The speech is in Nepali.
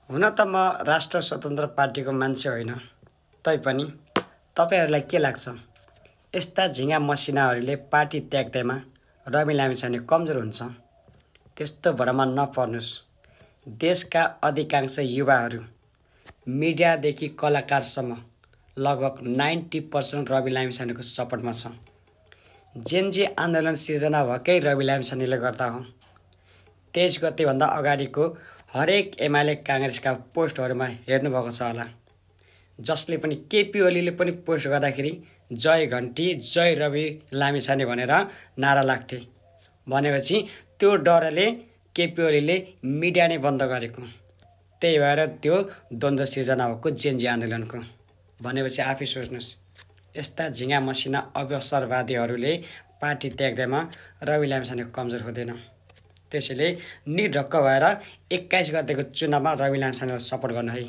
हुन त म राष्ट्र स्वतन्त्र पार्टीको मान्छे होइन, तैपनि तपाईहरूलाई के लाग्छ यस्ता झिँगा मसिनाहरूले पार्टी त्याग्दैमा रवि लामिछाने कमजोर हुन्छ? त्यस्तो भ्रममा नपर्नुस्। देशका अधिकांश युवाहरू मिडियादेखि कलाकारसम्म लगभग 90% रवि लामिछानेको सपोर्टमा छ। जेनजी आन्दोलन सिर्जना भएकै रवि लामिछानेले गर्दा हो। 23 गतेभन्दा अगाडिको हरेक एमाले काङ्ग्रेसका पोस्टहरूमा हेर्नुभएको छ होला, जसले पनि केपी ओलीले पनि पोस्ट गर्दाखेरि जय घन्टी जय रवि लामिछाने भनेर नारा लाग्थे। भनेपछि त्यो डरले केपी ओलीले मिडिया नै बन्द गरेको। त्यही भएर त्यो द्वन्द्व सिर्जना भएको जेनजी आन्दोलनको। भनेपछि आफै सोच्नुहोस्, यस्ता झिँगा मसिना अवसरवादीहरूले पार्टी त्याग्दैमा रवि लामिछाने कमजोर हुँदैन। त्यसैले निर्धक्क भएर 21 गतेको चुनावमा रवि लामिछानेलाई सपोर्ट गर्नु है।